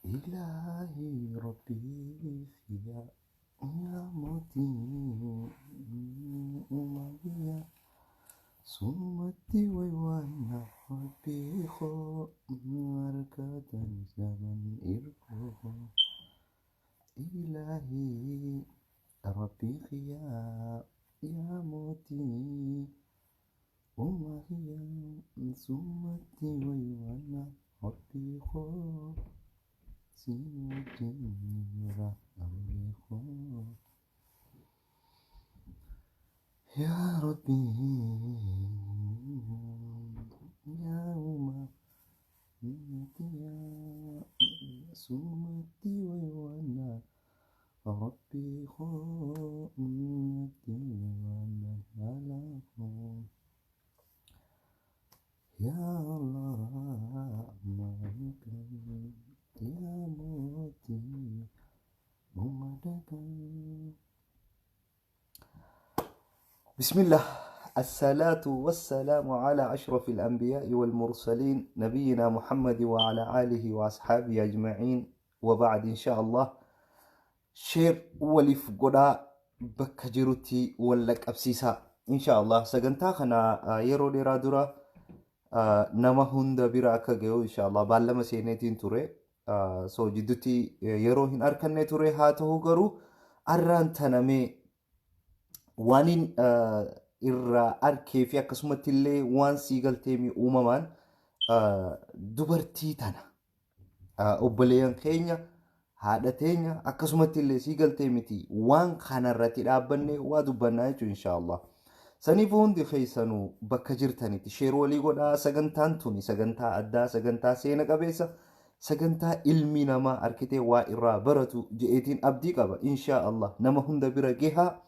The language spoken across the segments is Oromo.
Ilaahi Rabbii kiyya yaa mootii uumaa kiyya sumatti waywaanna Rabbii koo harkatan saban irkoo. Ilaahi Rabbii kiyya yaa mootii uumaa kiyya sumatti waywaanna Rabbii koo si wajjin jira Rabbii koo. Yaa Rabbii yaa uumaa kiyya sumatti waywaanna Rabbii koo natti waywaanna haala koo. Yaa Allah maalika yaa mootii uummata. بسم الله، الصلاة والسلام على أشرف الأنبياء والمرسلين، نبينا محمد وعلى آله وأصحابه أجمعين، وبعد. إن شاء الله share waliif godhaa، bakka jirutti wal qabsiisaa إن شاء الله. Sagantaa kana yeroo dheeraa dura nama hunda bira akka gahu إن شاء الله baallama seeneetiin ture. So jidduutti yeroo hin arkanne ture. Haa ta'u garuu arraan tanamee waanin irraa arkee fi akkasumatti illee waan sii galteemi uumamaan dubartii tana, obboleeyyan keenya, haadha teenya, akkasumatti illee sii galtee miti, waan kanarratti dhaabbanne waa dubbannaa jechuun إن شاء الله. Saniifuu hundi keessanuu bakka jirtanitti share walii godhaa. Sagantaan tuni sagantaa addaa, sagantaa seena qabeessa, sagantaa ilmi namaa arkitee waa irraa baratu je'eetiin abdii qaba. إن شاء الله nama hunda bira gahaa.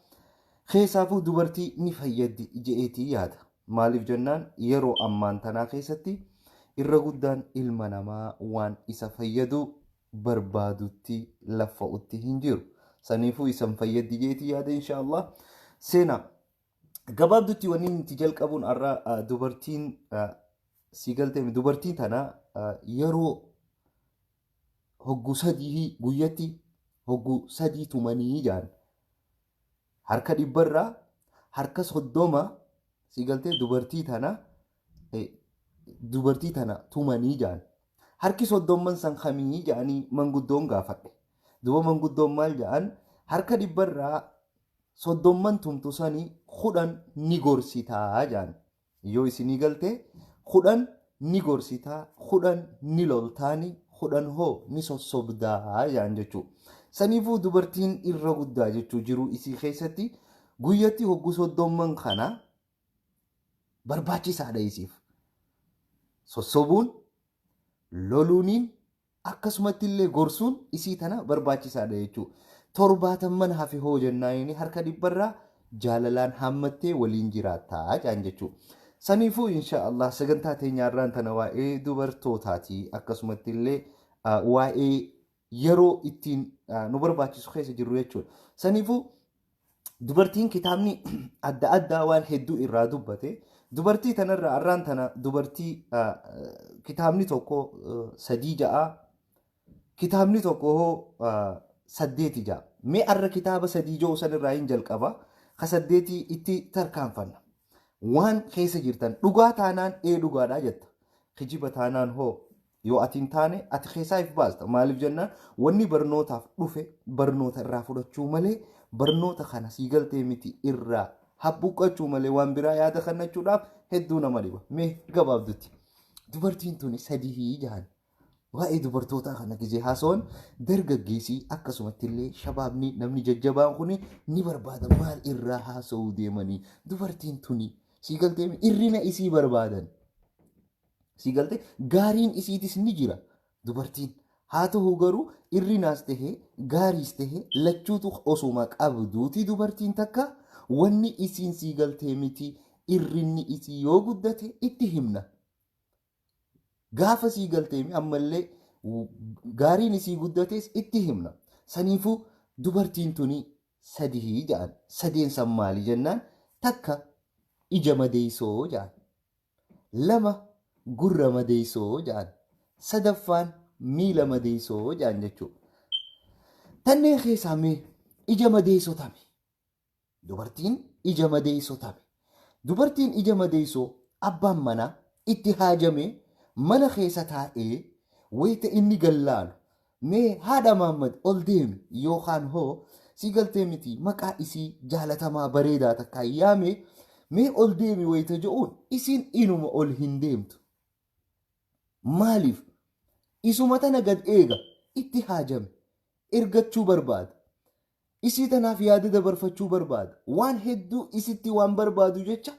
Keessaafuu dubartii ni fayyaddi je'eetii yaada. Maaliif jennaan, yeroo ammaan tanaa keessatti irra guddaan ilma namaa waan isa fayyadu barbaadutti laffa'utti hin jiru. Saniifuu isan fayyaddi jeetii yaada إن شاء الله. Seenaa gabaabdutti wanni nuti jalqabuun har'a dubartiin si galtee dubartiin tana yeroo hogguu 3 guyyatti hogguu 3 tumanii jaan, harka 100rraa harka 30 si galtee dubartii tana tumanii jaan. Harki 30n san kamii jedhanii manguddoon gaafadhe. Duba manguddoon maal jedhan? Harka 100rraa 30n tumtu sanii 10 ni gorsitaa jedhan. Yoo isinii galtee, 10 ni gorsitaa, 10 ni loltaani, 10 hoo ni sossobdaa jedhan jechuudha. Saniifuu dubartiin irra guddaa jechuu jiruu isii keessatti guyyatti hogguu 30n kana barbaachisaadha isiif. Sossobuun, loluuniin, akkasumatti illee gorsuun isii tana barbaachisaadha jechuudha. 70n hafe hoo jennaayini, harka 100rraa jaalalaan hammattee waliin jiraattaa jedhan jechuudha. Saniifuu إن شاء الله sagantaa teenyaarraan tana waa'ee dubartootaati, akkasumatti illee waa'ee yeroo ittiin nu barbaachisu keessa jirru jechuudha. Saniifuu dubartiin kitaabni adda addaa waan hedduu irraa dubbate. Dubartii tanarra arraan tana dubartii kitaabni tokko 3 ja'a, kitaabni tokko hoo 8 ja'a. Mee arra kitaaba 3 ja'u sanirraa hin jalqaba, ka 8 itti tarkaanfanna. Waan keessa jirtan dhugaa taanaan ee dhugaadhaa jetta. Kijiba taanaan hoo yoo ati hin taane ati keessaa if baasta. Maaliif jennaan, wanni barnootaaf dhufe barnoota irraa fudhachuu malee, barnoota kana sii galtee miti irraa habbuqqachuu malee, waan biraa yaada kennachuudhaaf hedduu nama dhiba. Mee gabaabdutti dubartiin tuni 3 jahan. Waa'ee dubartootaa kana gizee haasawan dargaggeessii akkasumatti illee shabaabni, namni jajjabaan kun ni barbaada. Maal irraa haasa'uu deemanii? Dubartiin tuni sii galtee irrina isii barbaadan. Sii galtee gaariin isiitis ni jira dubartiin. Haa ta'u garuu irrinaas tahee gaariis tahee lachuutu osuma qabduuti, dubartiin takka wanni isiin sii galtee miti irrinni isii yoo guddate itti himna. Gaafa sii galtee ammallee gaariin isii guddates itti himna. Saniifuu dubartiin tuni 3 jedhan. Sadeen san maali jennaan, takka ija madeessoo jedhan. Lama gurra madeessoo jedhan. Sadaffaan miila madeessoo jedhan jechuudha. Tanneen keessaa mee ija madeessoo tami? Dubartiin ija madeessoo tami? Dubartiin ija madeessoo abbaan manaa itti haajamee mana keessa taa'ee wayita inni gallaalu mee haadha Maammad ol deemi yookaan hoo si galtee miti maqaa isii jaalatamaa bareedaa takkaa yaame mee ol deemi wayita je'uun isiin inuma ol hin deemtu. Maaliif? Isuma tana gad eega itti haajame ergachuu barbaada. Isii tanaaf yaada dabarfachuu barbaada. Waan hedduu isitti waan barbaadu jecha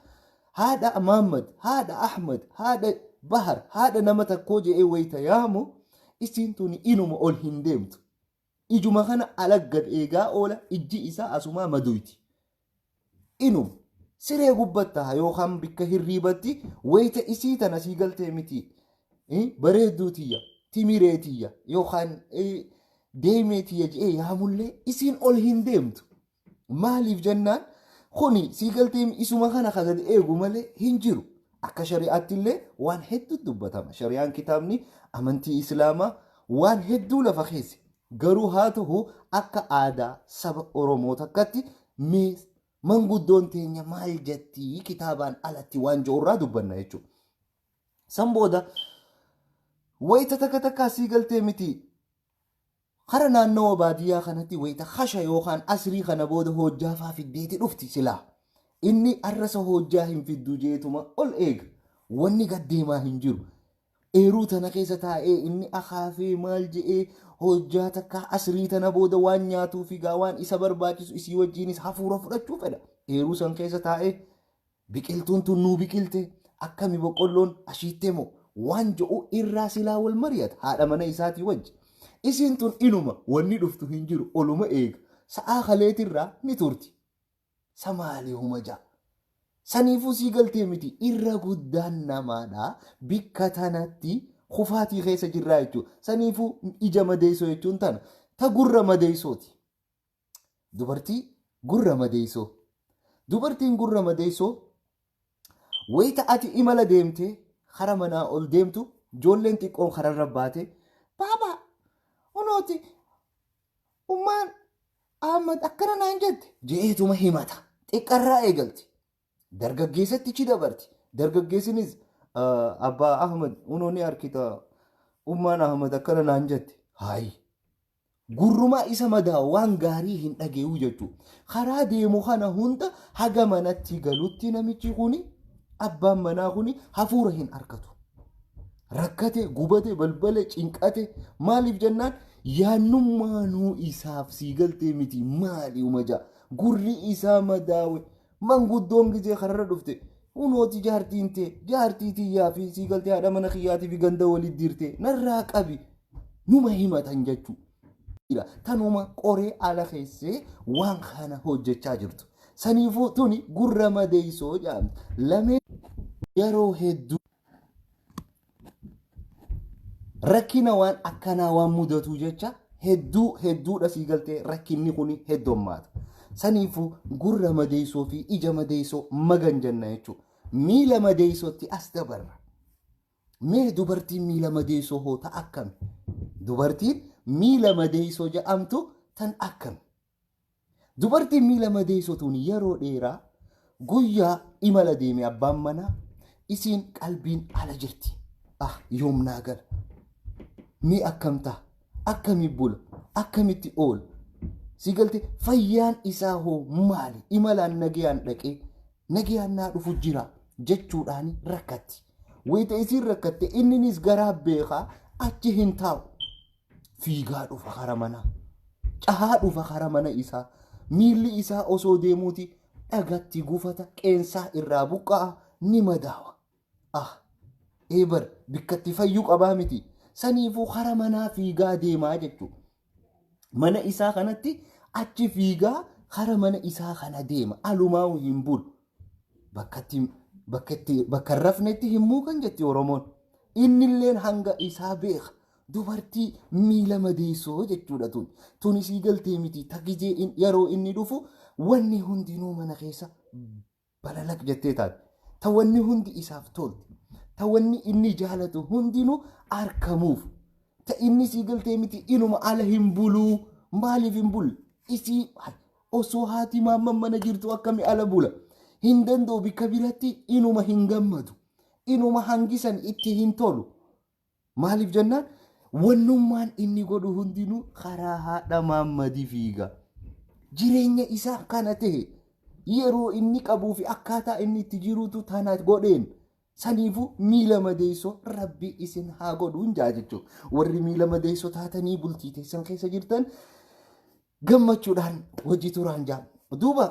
haadha Maammad, haadha Ahmad, haadha Bahar, haadha nama takkoo je'ee wayita yaamu isiin tuni inuma ol hin deemtu. Ijuma kana ala gad eegaa oola ijji isaa asumaa maduyti. Inuma siree gubbatta yookaan bikka hirriibatti wayita isii tana sii galtee miti. Bareedduu tiyya, timiree tiyya yookaan deemee tiyya je'ee yaamullee isiin ol hin deemtu. Maaliif jennaan kuni sii galtee isuma kana ka gad eegu malee hin jiru. Akka shari'aatti illee waan hedduu dubbatama. Shari'aan kitaabni amantii Islaamaa waan hedduu lafa keesse. Garuu haa ta'u akka aadaa saba Oromoo takkatti mee manguddoon teenya maal jettii kitaabaan alatti waan jiru irraa dubbanna jechuudha. San booda wayita takka takkaa sii galtee miti kara naannawa baadiyyaa kanatti wayita kasha yookaan asrii kana booda hojjaa faa fiddeeti dhufti silaa. Inni arrasa hojjaa hin fidduu jeetuma ol eega. Wanni gad deemaa hin jiru. Eeruu tana keessa taa'ee inni akaafee maal je'ee hojjaa takka asrii tana booda waan nyaatuu fi gaa waan isa barbaachisu isii wajjiinis hafuura fudhachuu fedha. Eeruu san keessa taa'ee biqiltuun tun nuu biqilte akkami boqqolloon ashiittee moo waan je'u irraa silaa wal mari'ata haadha mana isaatii wajji. Isiin tun inuma wanni dhuftu hin jiru oluma eega. Sa'aa kaleetirraa ni turti. Samaalii huma ja'a. Saniifuu sii galtee miti irra guddaan namaadha bikka tanatti kufaatii keessa jirraa jechuudha. Saniifuu ija madeessoo jechuun tana ta gurra madeessooti. Dubartii gurra madeessoo. Dubartiin gurra madeessoo wayita ati imala deemtee kara manaa ol deemtu ijoolleen xiqqoon kararra baate baabaa kunooti ummaan Ahmad akkana naan jette je'eetuma himata. Xiqqarraa eegalti. Dargaggeessatti chi dabarti. Dargaggeessinis abbaa Ahmad unoo ni arkita ummaan Ahmad akkana naan jette. Haayi. Gurrumaa isa madaa'u waan gaarii hin dhageeyu jechuudha. Karaa deemu kana hunda haga manatti galutti namichi kuni abbaan manaa kuni hafuura hin argatu. Rakkate, gubate, balbale, cinqate maaliif jennaan yaannummaanuu isaaf sii galtee miti maali umaja gurri isaa madaawe manguddoon gizee kararra dhufte hunooti jaartiin tee jaartii tiyyaa fi sii galtee haadha mana kiyyaatii fi ganda walitti dirte narraa qabi numa himatan jechuu. Tanuma qoree ala keessee waan kana hojjechaa jirtu. Saniifuu tuni gurra madeessoo jedhamti. Lameen yeroo hedduu rakkina waan akkanaa waan mudatu jecha hedduu hedduudha sii galtee rakkinni kun heddummaata. Saniifuu gurra madeessoo fi ija madeessoo magan jenna jechuudha. Miila madeessootti as dabarra. Mee dubartiin miila madeessoo hoo ta akkami? Dubartiin miila madeessoo jedhamtu tan akkami? Dubartiin miila madeessoo tun yeroo dheeraa guyyaa imala deeme abbaan manaa isiin qalbiin ala jirti. Ah yoom naa gala? Mee akkam ta'a? Akkami bula? Akkamitti oola? Si galte fayyaan isaa hoo maali? Imalaan nagayaan dhaqee nagayaan naa dhufu jira jechuudhaan rakkatti. Wayita isiin rakkatte inninis garaa beekaa achi hin taa'u. Fiigaa dhufa kara manaa. Cahaa dhufa kara mana isaa. Miilli isaa osoo deemuuti dhagatti gufata qeensaa irraa buqqa'a ni madaawa. Ah eebar bikkatti fayyuu qabaa miti. Saniifuu kara manaa fiigaa deemaa jechuudha. Mana isaa kanatti achi fiigaa kara mana isaa kana deema. Alumaa'u hin bulu. Bakka hin rafnetti hin muukan jetti Oromoon. Innilleen hanga isaa beeka. Dubartii miila madeessoo jechuudha tun. Tun isii galtee miti. Ta gizee yeroo inni dhufu wanni hundinuu mana keessa balalaq jettee taate. Ta wanni hundi isaaf tolti. Ta wanni inni jaalatu hundinuu argamuuf. Ta inni sii galtee miti inuma ala hin buluu. Maaliif hin bulle? Isii osoo haati maamman mana jirtu akkami ala bula? Hin danda'u bikka biratti inuma hin gammadu. Inuma hangisan itti hin tolu. Maaliif jennaan wannummaan inni godhu hundinuu karaa haadha maammadii fiiga. Jireenya isaa kana ta'e yeroo inni qabuu fi akkaataa inni itti jirutu tana godheen. Saniifuu miila madeessoo rabbi isin haa godhuun jaa jechuudha. Warri miila madeessoo taatanii bultii teessan keessa jirtan gammachuudhaan hojii turaan jaa. Duuba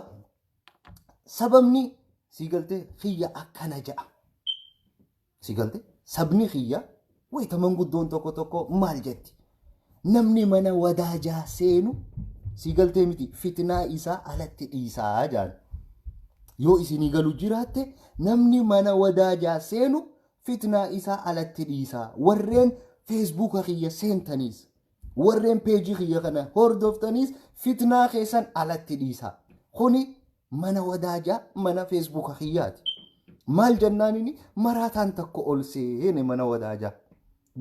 sababni sii galtee kiyya akkana ja'a. Si galte sabni kiyya wayita manguddoon tokko tokko maal jetti? Namni mana wadaajaa seenu si galtee miti fitnaa isaa alatti dhiisaa jaan. Yoo isinii galu jiraatte namni mana wadaajaa seenu fitnaa isaa alatti dhiisaa. Warreen feesbuuka kiyya seentaniis warreen peejii kiyya kana hordoftaniis fitnaa keessan alatti dhiisaa. Kuni mana wadaajaa mana feesbuuka kiyyaati. Maal jennaan inni maraataan tokko ol seene mana wadaajaa.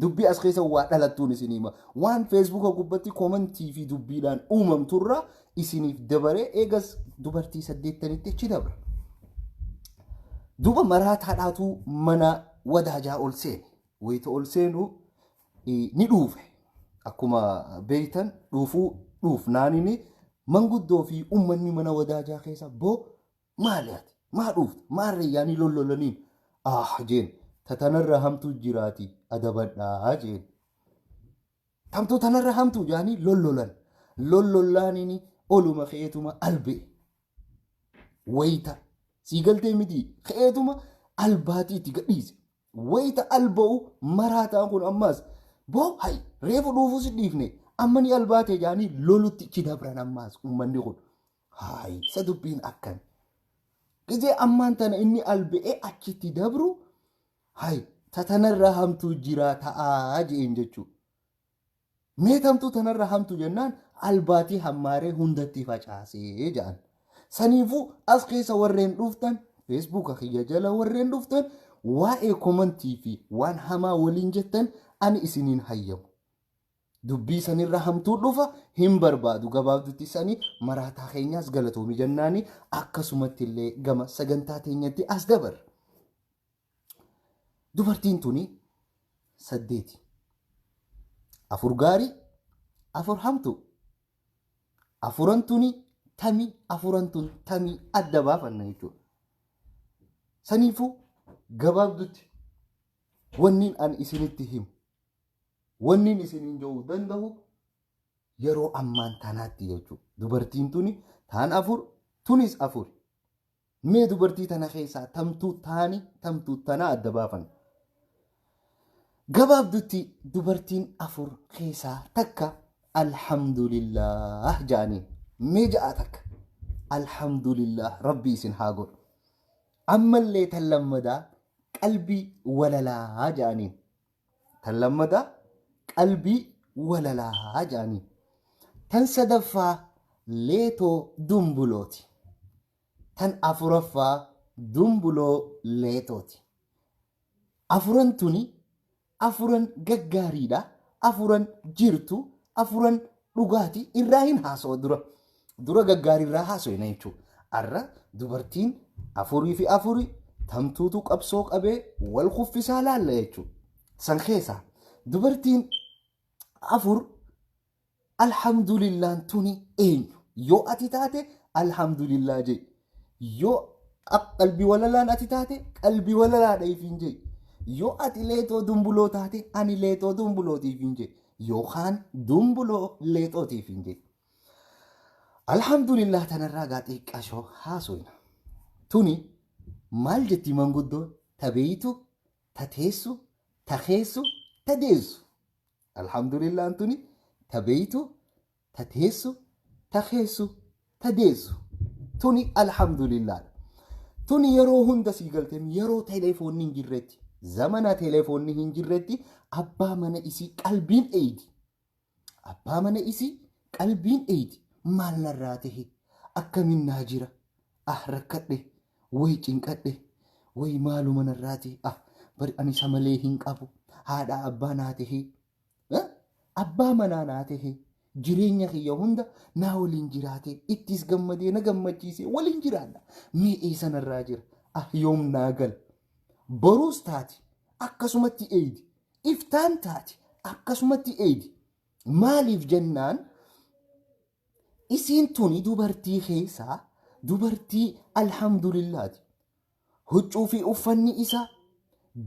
Dubbii as keessa waa dhalattuun isin hima. Waan feesbuuka gubbatti komantii fi dubbiidhaan uumamturraa isiniif dabaree eegas dubartii saddeettanitti achi dabra. Duuba maraataadhaatu mana wadaajaa ol seene. Wayita ol seenu ni dhuufe. Akkuma beektan dhuufuu dhuufnaanini manguddoo fi uummanni mana wadaajaa keessa boo maali ati? Maa dhuufte? Maarree yaanii lollolaniin? Ah jeen tatanarra hamtuu jiraati adabadhaa jeen. Tamtuu tanarra hamtuu jaanii lollolan. Lollollaanini oluma ka'eetuma albee. Wayita sii galtee miti ka'eetuma albaatii itti gadhiise. Wayita alba'u maraataan kun ammas boo hay reefu dhuufuu si dhiifne amma ni albaate jaanii lolutti ichi dabran ammaas uummanni kun. Hayi isa dubbiin akkami. Gizee ammaan tana inni albe'ee achitti dabru hayi tatanarra hamtuu jiraa ta'aa je'een jechuudha. Mee tamtuu tanarra hamtu jennaan albaatii hammaaree hundatti facaasee ja'an. Saniifuu as keessa warreen dhuftan feesbuuka kiyya jala warreen dhuftan waa'ee komantii fi waan hamaa waliin jettan ani isiniin hayyamu. Dubbii sanirra hamtuu dhufa hin barbaadu gabaabdutti sanii maraataa keenyaas galatoomi jennaani akkasumatti illee gama sagantaa teenyatti as dabarra. Dubartiin tuni saddeeti. Afur gaarii, afur hamtuu. Afuran tuni tami, afuran tun tami adda baafanna jechuudha. Saniifuu gabaabdutti wanniin ani isinitti himu, wanniin isiniin jedhuu danda'u yeroo ammaan tanaatti jechuudha. Dubartiin tuni taan afur, tunis afur. Mee dubartii tana keessaa tamtuu taani tamtuu tanaa adda baafanna. Gabaabdutti dubartiin afur keessaa takka alhamdulillah ja'aniin. Mee ja'a takka alhamdulillah rabbi isin haa godhu. Ammallee tan lammadaa qalbii walalaa ja'aniin. Tan lammadaa qalbii walalaa ja'aniin. Tan sadaffaa leetoo dumbulooti. Tan afuraffaa dumbuloo leetooti. Afuran tuni afuran gaggaariidha, afuran jirtu, afuran dhugaati irraa hin haasawa dura. Dura gaggaarii irraa haasofna jechuudha. Arra dubartiin afurii fi afuri tamtuutu qabsoo qabee wal kuffisaa laalla jechuudha. San keessaa dubartiin afur Alhamdulillaan tuni eenyu? Yoo ati taate alhamdulillah jee. Yoo qalbii walalaan ati taate qalbii walalaadha ifiin jee. Yoo ati leexoo dumbuloo taate ani leexoo dumbulootiif hin jee. Yookaan dumbuloo leexootiif hin jee. Alhamdulillah tanarraa gaa xiqqashoo haasofna. Tuni maal jetti manguddoon ta beeytu, ta teessu, ta keessu, ta deessu. Alhamdulillaan tuni ta beeytu, ta teessu, ta keessu, ta deessu. Tuni alhamdulillaadha. Tuni yeroo hunda sii galteem yeroo telefoonni hin jirretti, zamana telefoonni hin jirretti abbaa mana isii qalbiin eeydi. Abbaa mana isii qalbiin eeydi. Maal narraa tahe? Akkamin naa jira? Ah rakkadhe, way cinqadhe, way maaluma narraa tahe? Ah bari ani isa malee hin qabu. Haadha abbaa naa tahe. Abbaa manaa naa tahe jireenya kiyya hunda naa waliin jiraatee ittis gammadee na gammachiisee waliin jiraadha. Mee eessa narraa jira? Ah yoom naa gala? Boruus taati akkasumatti eeydi. Iftaan taati akkasumatti eeydi. Maaliif jennaan isiin tuni dubartii keessaa dubartii alhamdulillaati. Huccuu fi uffanni isaa,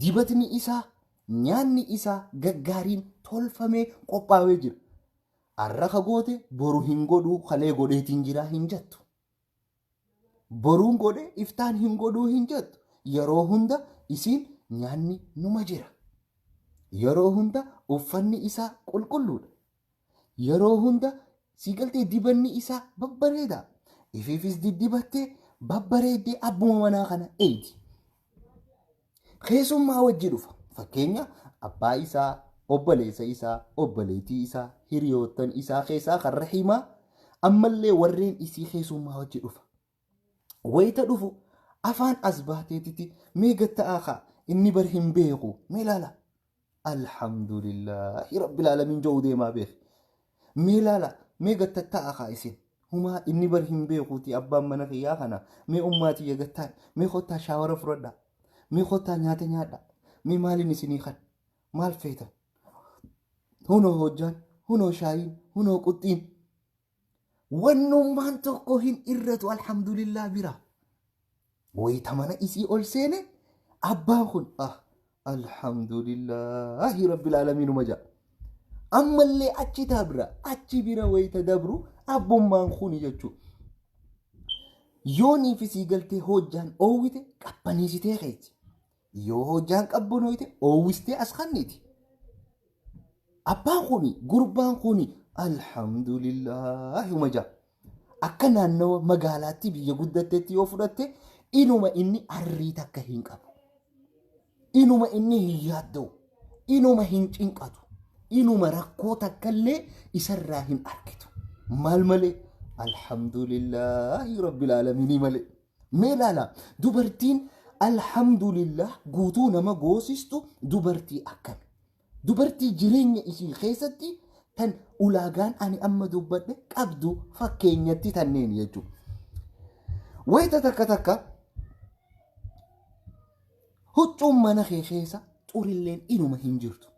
dibatni isaa, nyaanni isaa gaggaariin tolfamee qophaawee jira. Arra ka goote boru hin godhuu kalee godheetiin jiraa hin jettu. Boruun godhe iftaan hin godhuu hin jettu. Yeroo hunda isiin nyaanni numa jira. Yeroo hunda uffanni isaa qulqulluudha. Yeroo hunda sii galtee dibanni isaa babbareeda. Ifiifis diddibattee babbareeddee abbuma manaa kana eegi. Keessummaa wajji dhufa. Fakkeenya abbaa isaa, obboleessa isaa, obboleettii isaa, hiriyoottan isaa keessaa kan rahimaa ammallee warreen isii keessummaa wajji dhufa. Wayita dhufu afaan as baateetiti mee gatta'aa kaa inni bar hin beeku mee laala. Alhamdulillaahi rabbil aalamiin jedhu deemaa beek. Mee laala mee gattatta'a kaa isin. Humaa inni bar hin beekuuti abbaan mana kiyyaa kana mee ummaa tiyya gattaa mee kottaa shaawara fudhadha mee kottaa nyaata nyaadha mee maaliin isinii kan maal feetan hunoo hojjaan hunoo shaayiin hunoo quxxiin Wannummaan tokko hin irratu alhamdulillah bira. Wayita mana isii ol seene abbaan kun ah alhamdulillahi rabbil aalamiinuma ja'a. Ammallee achi dabra achi bira wayita dabru abbummaan kuni jechuudha. Yoonii fi sii galtee hojjaan oowwite qabbaniisitee keeti. Yoo hojjaan qabbanooyte oowwistee as kanniti. Abbaan kuni gurbaan kuni alhamdulillaahi uma ja'a. Akka naannawa magaalaatti biyya guddattetti yoo fudhatte inuma inni arrii takka hin qabu. Inuma inni hin yaadda'u. Inuma hin cinqatu. Inuma rakkoo takkallee isarraa hin argitu. Maal malee? Alhamdulillaahi rabbil aalamiinii malee. Mee ilaala dubartiin alhamdulillah guutuu nama goosistu dubartii akkami? Dubartii jireenya isii keessatti tan ulaagaan ani amma dubbadhe qabdu fakkeenyatti tanneen jechuudha. Wayita takka takka huccuun mana kee keessa xurilleen inuma hin jirtu.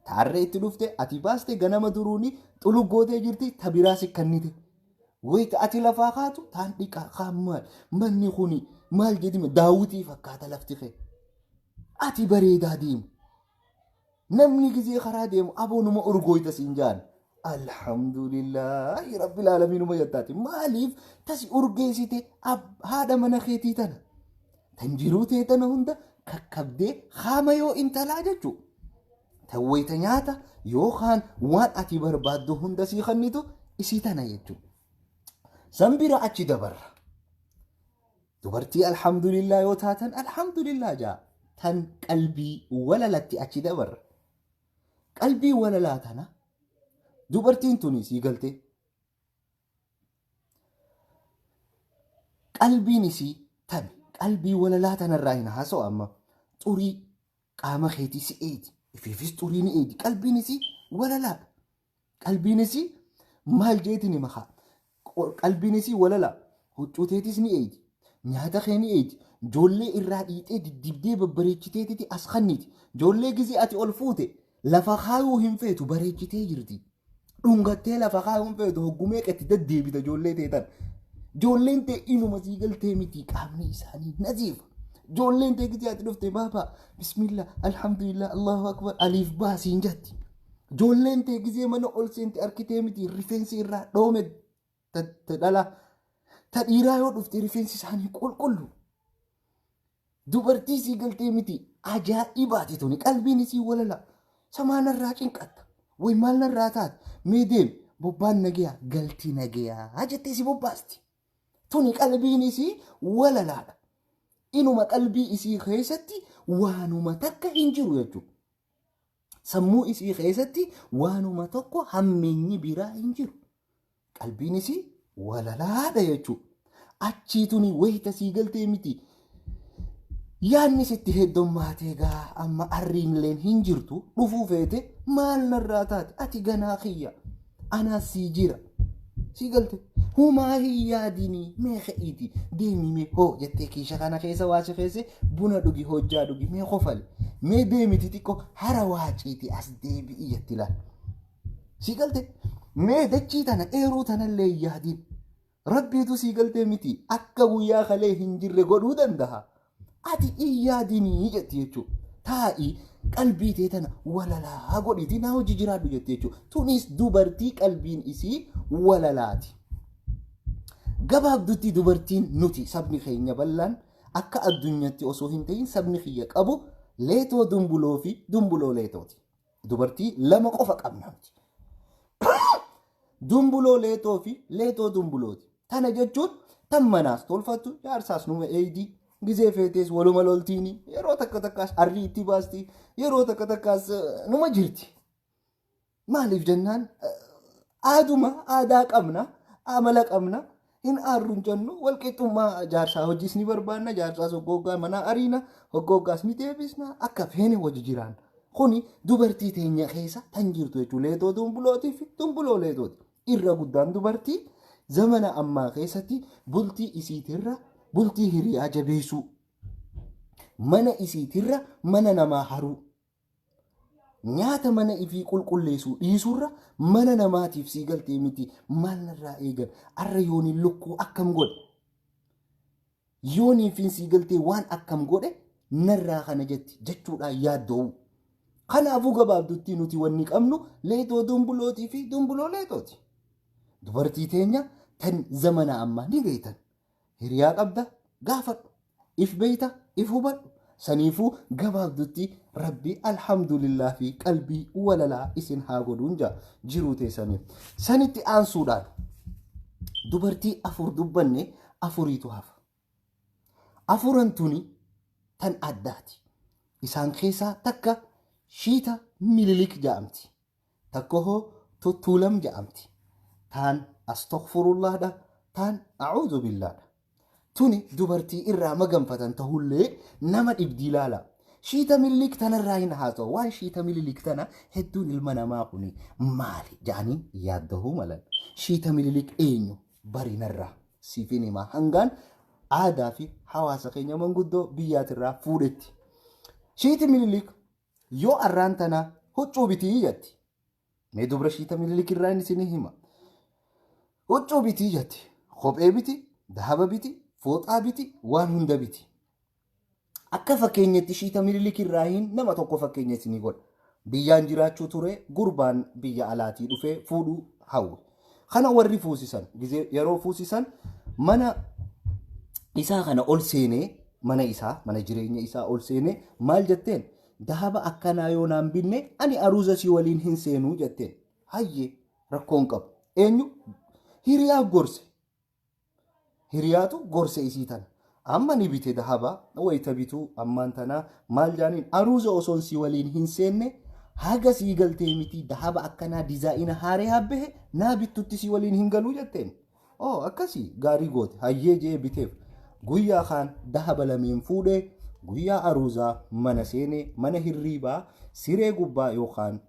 Taarree itti dhufte ati baaste ganama duruuni xuluggootee jirti ta biraa si kannite. Wayita ati lafaa kaatu taan dhiqaa kaan maal manni kuni maal jedhime daawwitii fakkaata lafti kee. Ati bareedaa deemu. Namni gizee karaa deemu aboo numa urgooyta siin jaan. Alhamdulillaahi rabbil aalamiin numa jettaati. Maaliif tasi urgeessite haadha mana keetii tana. Tan jiruu tee tana hunda kakkabdee haama yoo intalaa jechuu. Tan wayita nyaata yookaan waan ati barbaaddu hunda sii kennitu isii tana jechuu. San bira achi dabarra. Dubartii alhamdulillah yoo taatan alhamdulillah jaa tan qalbii walalatti achi dabarra. Qalbii walalaa tana dubartiin tuni sii galtee. Qalbiin isii tami qalbii walalaa tanarraa hin haasa'u amma xurii qaama keetii si eegi ifiifis xurii ni eegi qalbiin isii walalaadha. Qalbiin isii maal jeetiin hima kaa. Qalbiin isii walala. Huccuu teetis ni eeydi. Nyaata kee ni eeydi. Ijoollee irraa dhiixee diddibdee babbareechiteetiti as kanniti. Ijoollee gizee ati ol fuute lafa kaayuu hin feetu bareechitee jirti. Dhungattee lafa kaayuu hin feetu hogguu meeqa itti deddeebita ijoollee tee tan. Ijoolleen tee inuma sii galtee miti qaamni isaanii naziifa. Ijoolleen tee gizee ati dhufte baabaa bismillah alhamdulillah allahu akbar aliif baasiin jetti. Ijoolleen tee gizee mana ol seente arkitee miti rifeensi irraa dhoome ta dhala. Ta dhiiraa yoo dhufte rifeensi isaanii qulqullu. Dubartii sii galtee miti ajaa'ibaati tuni qalbiin isii walala. Samaa narraa cinqatta. Way maal narraa taate mee deemi bobbaan nageyaa galtii nageyaa jettee si bobbaasti. Tuni qalbiin isii walalaadha. Inuma qalbii isii keessatti waanuma takka hin jiru jechuudha. Sammuu isii keessatti waanuma tokko hammeenyi biraa hin jiru. Qalbiin isii walalaadha jechuudha. Achii tuni wayita sii galtee miti. Yaanni sitti heddummaatee gaa amma arriinleen hin jirtu dhufuu feete maal narraa taate ati ganaa kiyya anaas sii jira. Sii galte humaa hin yaadinii mee ka'iiti deemi mee hoo jettee kiisha kana keessa waasi keesse buna dhugi hojjaa dhugi mee kofali mee deemiti xiqqoo hara waaciiti as deebi'i jetti laal. Sii galte mee dachii tana eeruu tanallee hin yaadin. Rabbiitu sii galtee miti akka guyyaa kalee hin jirre godhuu danda'a. Ati hin yaadinii jetti jechuudha. Taa'ii qalbii tee tana walalaa godhiiti naa hojii jiraadhu jetti jechuudha. Tunis dubartii qalbiin isii walalaati. Gabaabdutti dubartiin nuti sabni keenya bal'aan akka addunyaatti osoo hin ta'in sabni kiyya qabu leetoo dumbuloo fi dumbuloo leetooti. Dubartii lama qofa qabna nuti. Dumbuloo leetoo fi leetoo dumbulooti. Tana jechuun tan manaas tolfattu jaarsaas numa eeydi gizee feetees waluma loltiini yeroo takka takkaas arrii itti baasti yeroo takka takkaas numa jirti. Maaliif jennaan aaduma aadaa qabna amala qabna hin aarru hin jennu walqixxummaa jaarsaa hojiis ni barbaanna jaarsaas hoggoggaa manaa ariina hoggoggaas ni deebisna akka feene hojii jiraanna. Kuni dubartii teenya keessa tan jirtu jechuudha. Leetoo dumbulootii fi dumbuloo leetooti. Irra guddaan dubartii zamana ammaa keessatti bultii isiitirra bultii hiriyaa jabeessuu mana isiitirra mana namaa haruu nyaata mana ifii qulqulleessuu dhiisuurra mana namaatiif sii galtee miti maal narraa eegan arra yooniin lukkuu akkam godhe yooniifin sii galtee waan akkam godhe narraa kana jetti jechuudhaan yaaddoo'u. Kanaafuu gabaabdutti nuti wanni qabnu leetoo dumbulootii fi dumbuloo leetooti. Dubartii teenya tan zamana ammaa ni beektan. Hiriyaa qabda gaafadhu. If beeyta if hubadhu. Saniifuu gabaabdutti rabbi alhamdulillah fi qalbii walalaa isin haa godhuun jaa jiruu teessaniif. Sanitti aansuudhaan dubartii afur dubbanne afuriitu hafa. Afuran tuni tan addaati. Isaan keessaa takka Shiita Mililik jedhamti. Takka hoo Tuttuulam jedhamti. Taan astaghfirullahdha. Taan a'uudhu billaadha. Tuni dubartii irraa maganfatan tahullee nama dhibdii ilaala. Shiita Mililik tanarraa hin haasa'u. Waan Shiita Mililik tana hedduun ilma namaa kuni maali jedhanii yaaddahuu malan. Shiita Mililik eenyu barinarraa siifin himaa hangaan aadaa fi hawaasa keenya manguddoo biyyaatirraa fuudhetti. Shiiti Mililik yoo arraan tana huccuu bitii jetti. Mee dubra Shiita Mililik irraa inni isinii hima. Huccuu bitii jetti. Kophee biti, dahaba biti, fooxaa biti, waan hunda biti. Akka fakkeenyatti Shiita Mililik irraa hin nama tokko fakkeenya isinii godha. Biyyaan jiraachuu ture gurbaan biyya alaatii dhufee fuudhuu hawwe. Kana warri fuusisan gizee yeroo fuusisan mana isaa kana ol seenee mana isaa mana jireenya isaa ol seenee maal jetteen dahaba akkanaa yoo naan binne ani aruuza si waliin hin seenuu jetteen. Hayyee rakkoon qabu. Eenyu hiriyaa gorse. Hiriyaatu gorse isii tana. Amma ni bite dahaba wayita bituu ammaan tanaa maal jaaniin aruuza osoon si waliin hin seenne haga sii galtee miti dahaba akkanaa dizaayina haaree habbehe naa bittutti si waliin hin galuu jetteen. Oo akkasii gaarii goote hayyee jee biteef guyyaa kaan dahaba lameen fuudhee guyyaa aruuzaa mana seenee mana hirriibaa siree gubbaa yookaan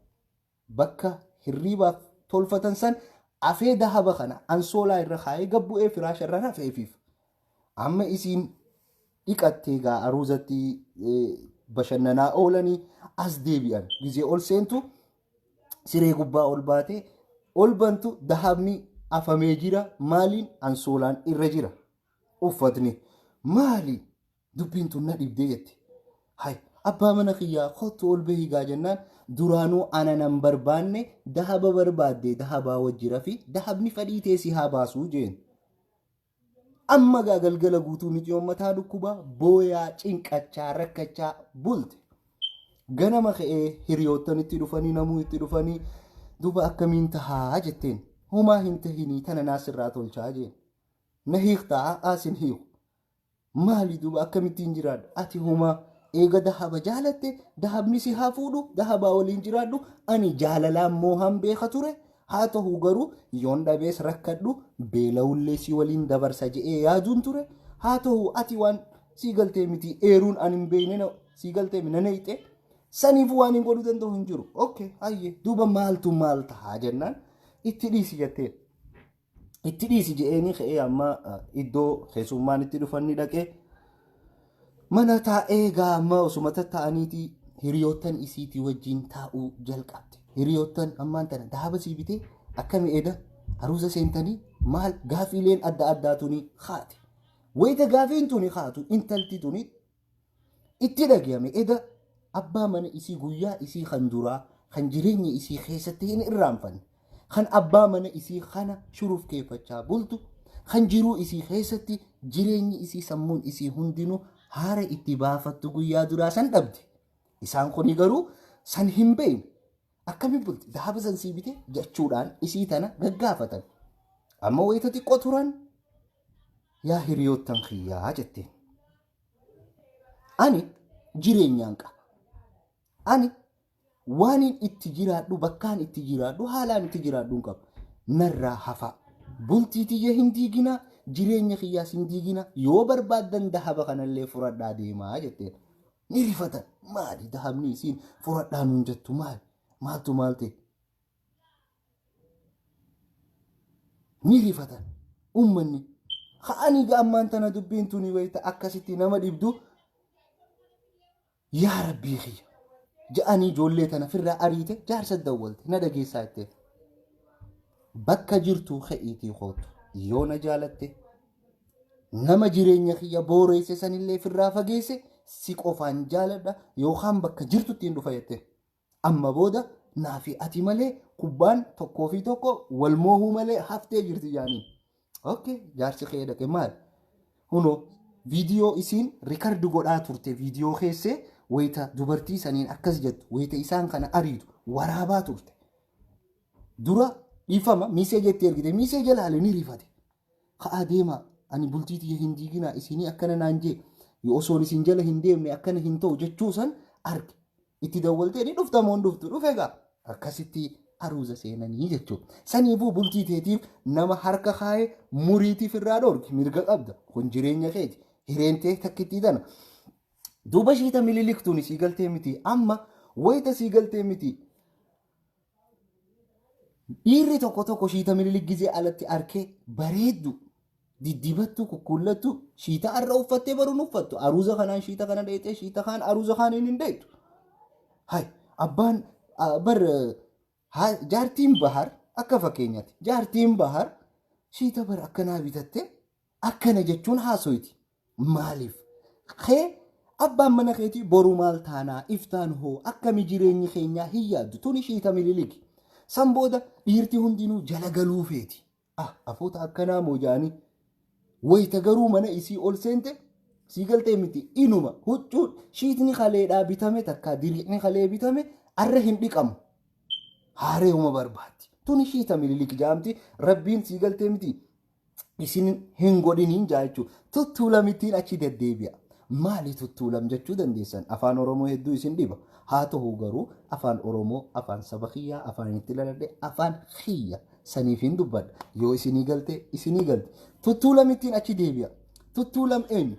bakka hirriibaaf tolfatan san afee dahaba kana ansoolaa irra kaayee gabbu'ee firaasha irra rafeefiif. Amma isiin dhiqattee gaa aruuzatti bashannanaa oolanii as deebi'an. Gizee ol seentu siree gubbaa ol baatee ol bantu dahabni afamee jira maaliin ansoolaan irra jira. Uffatni maali Dubbiin tun na dhibdee jette. Hay abbaa mana kiyyaa kottu ol bahi gaa jennaan duraanuu ana nan barbaanne dahaba barbaadde dahabaa wajji rafi dahabni fadhii tee si haa baasuu jeen. Amma gaa galgala guutuu miciyoon mataa dhukkubaa booyaa cinqachaa rakkachaa bulte. Ganama ka'ee hiriyoottan itti dhufanii namuu itti dhufanii duba akkamiin tahaa jetteen homaa hin tahinii tana naa sirraa tolchaa jeen. Na hiiktaa a'aa sin hiiku. Maali duuba akkamittiin jiraadha? Ati homaa eega dahaba jaalatte dahabni si haa fuudhu dahabaa waliin jiraadhu ani jaalalaan moohaan beeka ture haa ta'u garuu yoon dhabees rakkadhu beela'ullee si waliin dabarsa je'ee yaaduun ture haa ta'u ati waan Sii galtee miti, eeruun ani hin beekne sii galtee na neeyxe. Saniifuu waan hin godhuu danda'u hin jiru. Okay, hayyee, duuba maaltu maal tahaa jennaan itti dhiisi jetteen. Itti dhiisi je'eenii ka'ee amma iddoo keessummaan itti dhufan ni dhaqee mana taa'ee gaa amma osuma tatta'aniiti hiriyoottan isiitii wajjin taa'uu jalqabde. Hiriyoottan ammaan tana daaba sii bitee akkami eda haruusa seentanii maal gaafiileen adda addaa tuni haati. Wayita gaafiin tuni haatu intalti tuni itti dhagayame eda abbaa mana isii guyyaa isii kan duraa kan jireenya isii keessatti hin irraanfanne, kan abbaa mana isii kana shuruuf keeffachaa bultu, kan jiruu isii keessatti jireenyi isii sammuun isii hundinuu haara itti baafattu guyyaa duraa san dhabde. Isaan kuni garuu san hin beekne. Akkamiin bulti daaba san sii bite jechuudhaan isii tana gaggaafatan. Amma wayita xiqqoo turan yaa hiriyoottan kiyyaa jetteen. Ani jireenyaan qaba. Ani waanin itti jiraadhu, bakkaan itti jiraadhu, haalaan itti jiraadhu hin qabu. Narraa hafaa. Bultii tiyya hin diiginaa, jireenya kiyyaas hin diiginaa, yoo barbaaddan dahaba kanallee furadhaa deemaa jetteen. Ni rifatan. Maali dahabni isiin furadhaa nuun jettu maali? Maaltu maal ta'e? Ni rifatan. Uummanni ka'anii ammaan tana dubbiin tuni wayita akkasitti nama dhibdu yaa rabbii kiyya ja'anii ijoollee tana firraa ariite jaarsa dawwalte na dhageessaa jettee. Bakka jirtu ka'iitii kootu, yoo na jaalatte nama jireenya kiyya booreesse sanillee firraa fageesse, si qofaan jaaladha, yookaan bakka jirtutti hin dhufa jettee. Amma booda naa fi ati malee kubbaan 1 fi 1 wal moohuu malee haftee jirti jaaniin. Okay, jaarsi kee dhaqe maal? Hunoo viidiyoo isiin record godhaa turte, viidiyoo keessee wayita dubartii saniin akkas jettu, wayita isaan kana ariitu waraabaa turte. Dura dhiifama message itti ergite, message laale ni rifate. Ka'aa deemaa, ani bultii tiyya hin diiginaa, isinii akkana naan jee yoo osoon isin jala hin deemne akkana hin ta'u jechuu san arge. Itti dawwaltee ni dhufta moo hin dhuftu? Dhufe gaa akkasitti aruuza seenanii jechuudha. Saniifuu bultii teetiif nama harka kaa'ee muriitiif irraa dhoorki, mirga qabda, kun jireenya keeti, hireen tee takkittii tana. Duuba shiita mililiktuun sii galtee miti, amma wayita sii galtee miti. Dhiirri tokko tokko shiita Mililik gizee alatti arkee bareeddu diddibattu kukkuullattu, shiita arra uffattee baruun uffattu, aruuza kanaan shiita kana dheexee shiita kaan aruuza kaaniin hin dheexu. Hay abbaan bar jaartiin Bahar, akka fakkeenyaatti jaartiin Bahar shiita bar akkanaa bitatte akkana jechuun haasoyti. Maaliif? Kee abbaan mana keetii boru maal taanaa, iftaan hoo akkami, jireenyi keenyaa hin yaaddu tuni shiita Mililiki. San booda dhiirti hundinuu jala galuu feeti. Ah, afoota akkanaa moo jaanii. Wayita garuu mana isii ol seente sii galtee miti, inuma huccuu shiitni kaleedhaa bitame takka diriiqni kalee bitame arra hin dhiqamu. Haareewuma barbaaddi. Tuni shiita Mililik jaamti, rabbiin sii galtee miti isin hin godhiniin jaa jechuudha. Tuttuulamittiin achi deddeebi'a. Maali tuttuulam jechuu dandeessan? Afaan Oromoo hedduu isin dhiba. Haa ta'u garuu afaan Oromoo afaan saba kiyyaa, afaan itti dhaladhe, afaan kiyya saniif hin dubbadha. Yoo isinii galte isinii galte. Tuttuulamittiin achi deebi'a. Tuttuulam eenyu?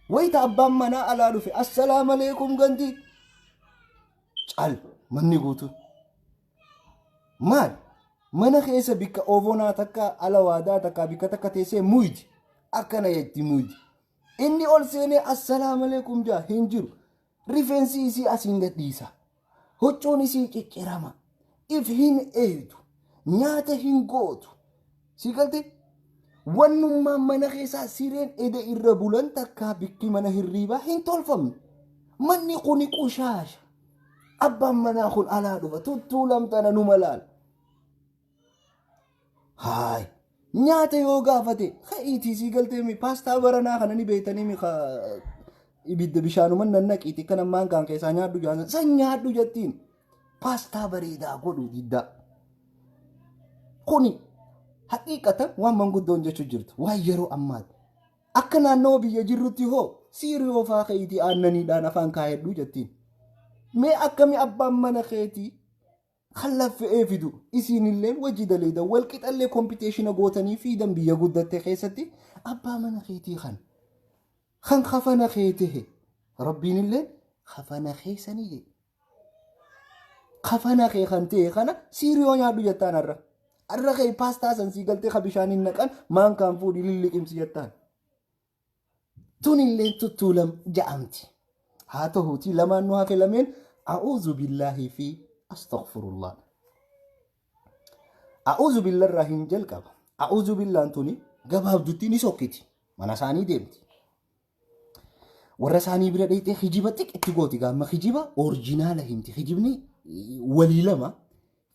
Wayita abbaan manaa alaa dhufe assalaamu alaikum gandi. Cal manni guutuun. Maal? Mana keessa bikka oovonaa takka ala waadaa takka bikka takka teessee muydi. Akkana jetti muydi. Inni ol seenee assalaamu alaikum jaa hin jiru. Rifeensi isii asiin gadhiisa. Huccuun isii ciccirama. If hin eeydu. Nyaata hin gootu. Si galte? Wannummaan mana keessaa sireen eda irra bulan takka bikki mana hirriibaa hin tolfamne. Manni kuni qushaasha. Abbaan manaa kun alaa dhufa tuttuulamtana numa laala. Haay, nyaata yoo gaafate ka'iitii sii galtee mi paastaa baranaa kana ni beektanii mi ibidda bishaanuman nannaqiiti kan ammaan kaan keessaa nyaadhu jaan san nyaadhu jettiin paastaa bareedaa godhu diddaa. Kuni haqiiqatan waan manguddoon jechuu jirtu waan yeroo ammaati. Akka naannoo biyya jirrutti hoo siiriyoo faa ka'iitii aannaniidhaan afaan kaayadhu jettiin. Mee akkami abbaan mana keetii kan laffe'ee fidu isiinillee wajji daleedan wal qixallee competition gootanii fiidan biyya guddatte keessatti abbaa mana keetii kan. Kan kafana kee tahe Rabbiin illee kafana keessanii jedhe. Kafana kee kan ta'e kana siiriyoo nyaadhu jettaan har'a. Har'a kee paastaa san sii galtee ka bishaaniin naqan maankaan fuudhi lilliqimsi jettaan. Tunillee tuttuulam ja'amti. Haa ta'uutii lamaan nu hafe lameen a'uuzu billaahi fi astaghfirullah. A'uuzu billarraa hin jalqaba. A'uuzu billaan tuni gabaabdutti ni sokkiti. Mana isaanii deemti. Warra isaanii bira dheeyxee kijiba xiq itti gooti gaamma kijiba orijinaala himti. Kijibni walii lama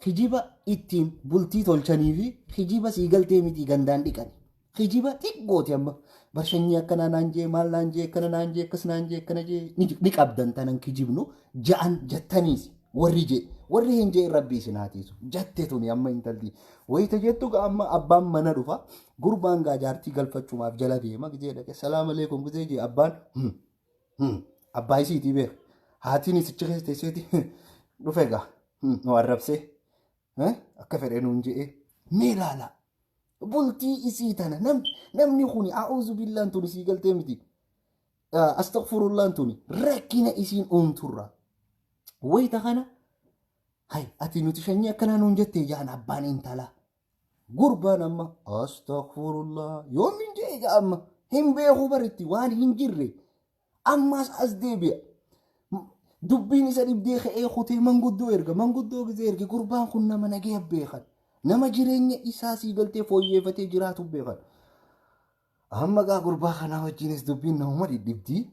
kijiba ittiin bultii tolchanii fi kijiba sii galtee miti gandaan dhiqani. Kijiba xiq gooti amma barshanyii akkanaa naan jee maal naan jee akkana naan jee akkas naan jee akkana jee ni qabdan tanan kijibnu ja'an jettaniis warri jee warri hin jee rabbii isin haa tiisu jette tuni amma intalti wayita jettu gaa amma abbaan mana dhufa gurbaan gaa jaartii galfachumaaf jala deema gizee dhaqe salaam aleekum gizee jee abbaan abbaa isiitii beeka haatiin isichi keessa teesseeti dhufe gaa nu arrabsee akka fedhe nuun je'ee mee ilaala bultii isii tana namni kuni a'uuzu billaan tuni sii galtee miti Astaghfirullaan tuni rakkina isiin uumturra. Wayita kana hay ati nuti shanyii akkanaa nuun jettee jaan abbaan intalaa. Gurbaan amma astaghfirullah yoomiin jee egaa amma hin beekuu baritti waan hin jirre ammaas as deebi'a. Dubbiin isa dhibdee ka'ee kutee manguddoo erga manguddoo gizee erge gurbaan kun nama nagaya beekan nama jireenya isaa sii galtee fooyyeeffatee jiraatu beekan. Amma gaa gurbaa kanaa wajjinis dubbiin namuma dhidhibdi.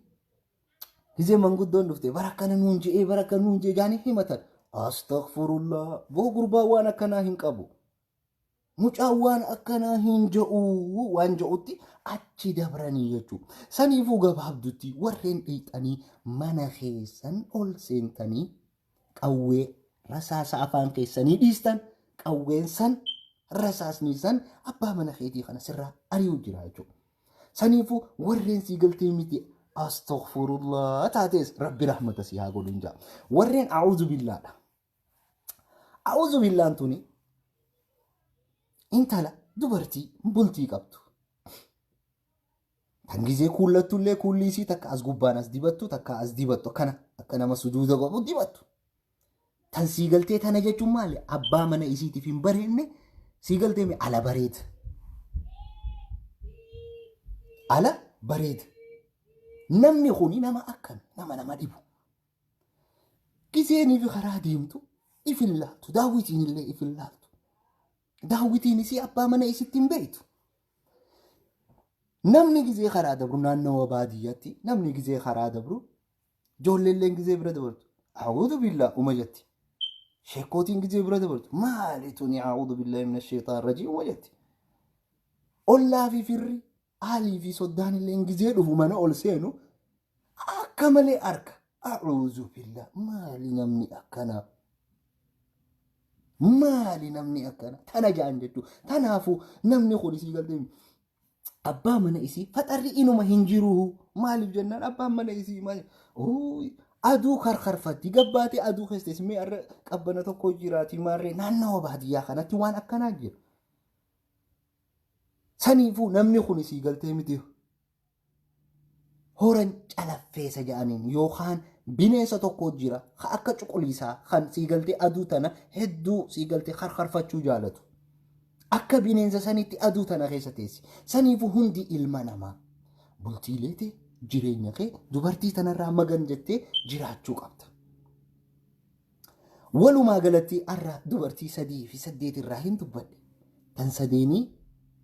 Gizee manguddoon dhufte bara akkana nuun je'ee bara akkana nuun je'ee jaanii himatan. Astaghfirullah boo gurbaa waan akkanaa hin qabu. Mucaan waan akkanaa hin je'u waan je'utti achi dabranii jechuudha. Saniifuu gabaabdutti warreen dhiixanii mana keessan ol seentanii qawwee rasaasa afaan keessanii dhiistan qawween san rasaasni san abbaa mana keetii kana sirraa ari'uu jira jechuudha. Saniifuu warreen sii galtee miti astaghfirullah taatees rabbi rahmata si haa godhu hin jaa. Warreen a'uuzu billaadha. A'uuzu billaan tuni intala dubartii bultii qabdu. Tan gizee kuullattullee kuulli isii takka as gubbaan as dibattu takka as dibattu akkana akka nama sujuuda godhu dibattu. Tan sii galtee tana jechuun maali? Abbaa mana isiitiif hin bareedne sii galtee mi ala bareeda. Ala bareeda. Namni kuni nama akkami? Nama nama dhibu. Gizeenii fi karaa deemtu if hin laaltu. Daawwitiin illee if hin laaltu. Daawwitiin isii abbaa mana isitti hin beektu. Namni gizee karaa dabru naannawa baadiyyaatti namni gizee karaa dabru ijoolleelleen gizee bira dabartu. A'uudhu billaa uma jetti. Sheekkootiin gizee bira dabartu. Maali tuni a'uudhu billaahi mina sheexaan rajiim uma jetti. Ollaa fi firri aalii fi soddaan illee gizee dhufu mana ol seenu akka malee arka. A'uudhu billaa maali namni akkanaa. Maali namni akkana tana ja'an jechuudha. Tanaafuu namni kun isii galtee abbaa mana isii faxarri inuma hin jiru. Maaliif jennaan abbaan mana isii maali? Aduu karkarfatti gabbaatee aduu keessa teessi mee har'a qabbana tokko jiraati maarree naannawa baadiyyaa kanatti waan akkanaa jira. Saniifuu namni kun isii galtee miti horan calaffeessa jedhaniin yookaan bineensa tokko jira ka akka cuquliisaa kan sii galtee aduu tana hedduu sii galtee karkarfachuu jaalatu. Akka bineensa sanitti aduu tana keessa teessi. Saniifuu hundi ilma namaa bultiilee tee jireenya kee dubartii tanarraa magan jettee jiraachuu qabda. Walumaa galatti har'a dubartii 3 fi 8 irraa hin dubbadhe. Tan sadeenii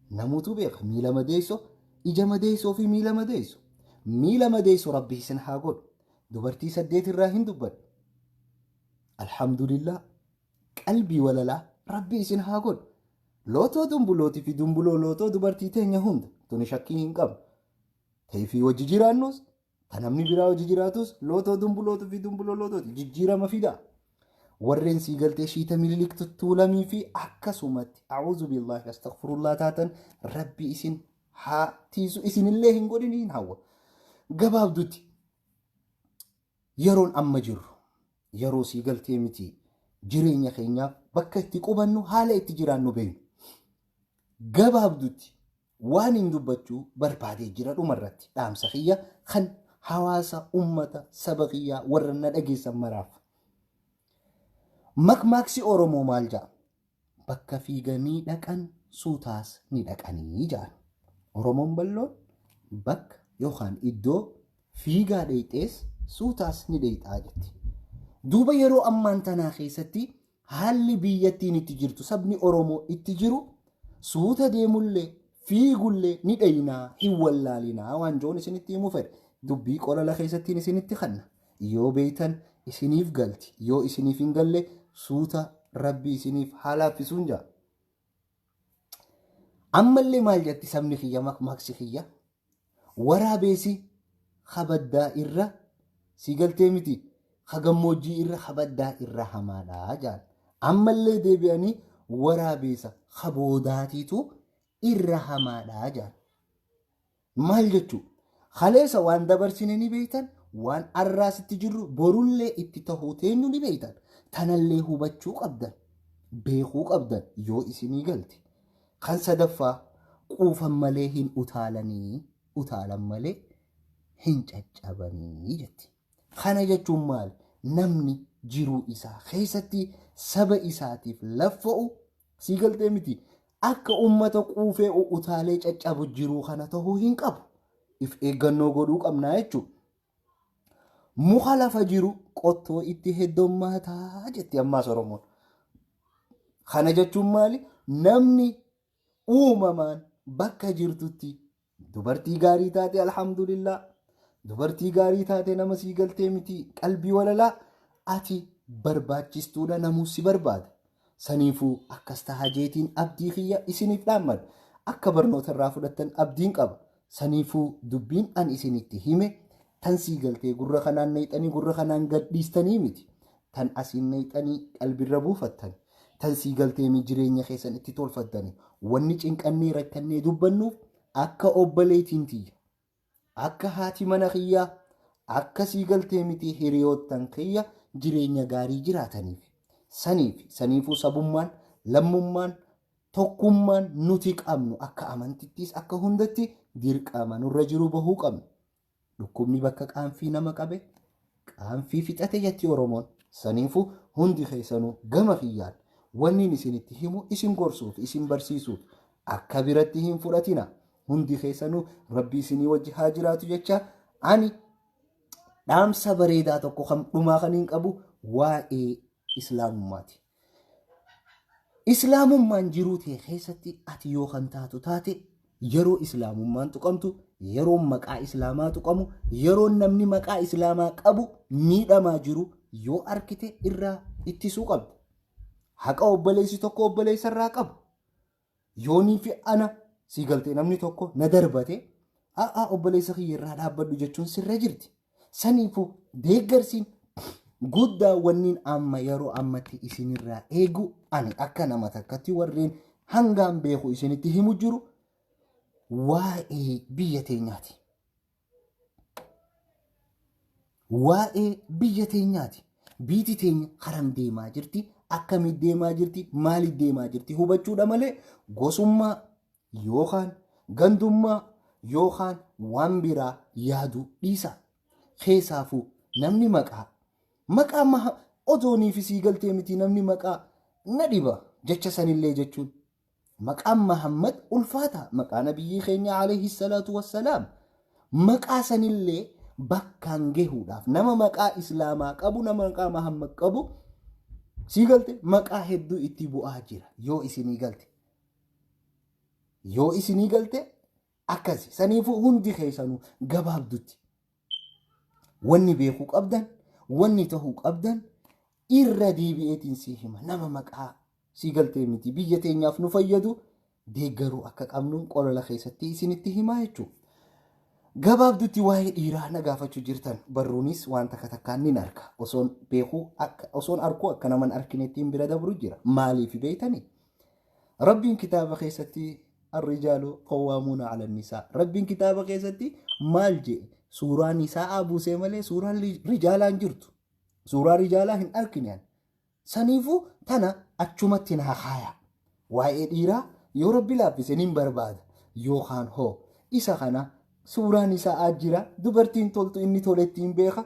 namuutu beeka miila madeessoo, ija madeessoo fi miila madeessu. Miila madeessu rabbi isin haa godhu. Dubartii 8 irraa hin dubbadhe. Alhamdulillah qalbii walalaa rabbi isin haa godhu. Lootoo dumbulootii fi dumbuloo lootoo dubartii teenya hunda tuni shakkii hin qabnu. Ta'eefii wajji jiraannus Ta namni biraa hojii jiraatus lootoo dumbulootu fi dumbuloo lootooti jijjiirama fida. Warreen sii galtee shiita mililik tuttuulamii fi akkasumatti a'uuzu billaahi astaghfirullah taatan rabbi isin haa tiisu isinillee hin godhin hin hawwa. Gabaabdutti yeroon amma jirru yeroo sii galtee miti jireenya keenyaaf bakka itti qubannu haala itti jiraannu beeknu. Gabaabdutti Waan hin dubbachuu barbaadee jira dhumarratti dhaamsa kiyya kan hawaasa ummata saba kiyyaa warra na dhageessan maraaf. Makmaaksi Oromoo maal ja'a? Bakka fiiganii dhaqan suutaas ni dhaqanii ja'an. Oromoon bal'oon bakka yookaan iddoo fiigaa dheeyxees suutaas ni dheeyxaa jetti. Duuba yeroo ammaan tanaa keessatti haalli biyyattiin itti jirtu sabni Oromoo itti jiru suuta deemullee fiigullee ni dheeynaa hin wallaalinaa waan joon isinitti himuu fedha. Dubbii qolala keessattiin isinitti kanna. Yoo beeytan isiniif galti. Yoo isiniif hin galle suuta rabbi isiniif haa laaffisuun jaa. Ammallee maal jetti sabni kiyya makmaaksi kiyya? Waraabeesi kabaddaa irra si galtee miti ka gammoojjii irra kabaddaa irra hamaadha jaan. Ammallee deebi'anii waraabeesa ka boodaatiitu irra hamaadha jaan. Maal jechuu? Kaleessa waan dabarsine ni beektan, waan arraas itti jirru borullee itti tahuu teenyu ni beektan. Tanallee hubachuu qabdan, beekuu qabdan yoo isinii galte. Kan sadaffaa quufan malee hin utaalanii, utaalan malee hin caccabanii jetti. Kana jechuun maali? Namni jiruu isaa keessatti saba isaatiif laffa'u sii galtee miti. Akka ummata quufee utaalee caccabu jiruu kana tahuu hin qabu. If eeggannoo godhuu qabnaa jechuudha. Muka lafa jiru qottoo itti heddommaataa jetti ammaas Oromoon. Kana jechuun maali? Namni uumamaan bakka jirtutti dubartii gaarii taate alhamdulillah. Dubartii gaarii taate nama sii galtee miti qalbii walalaa ati barbaachistuudha namuu si barbaada. Saniifuu akkas tahaa jeetiin abdii kiyya isiniif dhaammadha. Akka barnoota irraa fudhattan abdiin qaba. Saniifuu dubbiin an isinitti hime tan sii galtee gurra kanaan nayxanii gurra kanaan gad dhiistanii miti. Tan asiin nayxanii qalbirra buufattan. Tan sii galteemii jireenya keessan itti tolfattani. Wanni cinqannee rakkannee dubbannuuf akka obboleetiin tiyya. Akka haati mana kiyyaa akka sii galtee miti hiriyoottan kiyya jireenya gaarii jiraataniif. Saniif saniifuu sabummaan lammummaan tokkummaan nuti qabnu akka amantittis akka hundatti dirqama nurra jiru bahuu qabna. Dhukkubni bakka qaanfii nama qabe qaanfii fixate jetti Oromoon. Saniifuu hundi keessanuu gama kiyyaan wanni isinitti himu isin gorsuuf isin barsiisuuf akka biratti hin fudhatina. Hundi keessanuu rabbi isinii wajji haa jiraatu jecha ani dhaamsa bareedaa tokko kan dhumaa kan hin qabu waa'ee islaamummaati. Islaamummaan jiruu tee keessatti ati yoo kan taatu taate yeroo islaamummaan tuqamtu, yeroo maqaa islaamaa tuqamu, yeroo namni maqaa islaamaa qabu miidhamaa jiru yoo arkite irraa ittisuu qabda. Haqa obboleessi tokko obboleessa irraa qabu. Yoonii fi ana sii galtee namni tokko na darbate a'aa obboleessa kiyya irraa dhaabbadhu jechuun sirra jirti. Saniifuu deeggarsiin guddaa wanniin amma yeroo ammatti isinirraa eegu ani akka nama takkatti warreen hangaan beeku isinitti himu jiru waa'ee biyya teenyaati. Waa'ee biyya teenyaati. Biiti teenya karam deemaa jirti, akkamitti deemaa jirti, maaliif deemaa jirti hubachuudha malee gosummaa yookaan gandummaa yookaan waan biraa yaaduu dhiisa. Keessaafuu namni maqaa maqaa maha otoonii fi sii galtee miti namni maqaa na dhiba jecha sanillee jechuun maqaan Mahammad ulfaata maqaa nabiyyii keenya alayhi salaatu wassalaam maqaa sanillee bakkaan gehuudhaaf nama maqaa islaamaa qabu nama maqaa Mahammad qabu sii galte maqaa hedduu itti bu'aa jira yoo isinii galte yoo isinii galte akkasi saniifuu hundi keessanuu gabaabdutti wanni beekuu qabdan wanni tahuu qabdan irra deebi'eetiin sii hima nama maqaa sii galtee miti biyya teenyaaf nu fayyadu deeggaruu akka qabnuun qolola keessatti isinitti himaa jechuudha. Gabaabdutti waa'ee dhiiraa na gaafachuu jirtan barruunis waan takka takkaan nin arka osoon beekuu akka osoon arkuu akka naman arkinettiin bira dabru jira maaliif beektanii Rabbiin kitaaba keessatti arrijaalu qawwaamuuna ala nisaa. Rabbiin kitaaba keessatti maal jedhe? Suuraa nisaa'aa buusee malee suuraan rijaalaa hin jirtu. Suuraa rijaalaa hin argine ani. Saniifuu tana achumatti naa kaaya. Waa'ee dhiiraa yoo Rabbi laaffise nin barbaada. Yookaan hoo isa kana suuraan isaa jira, dubartiin toltu inni tolettiin beeka,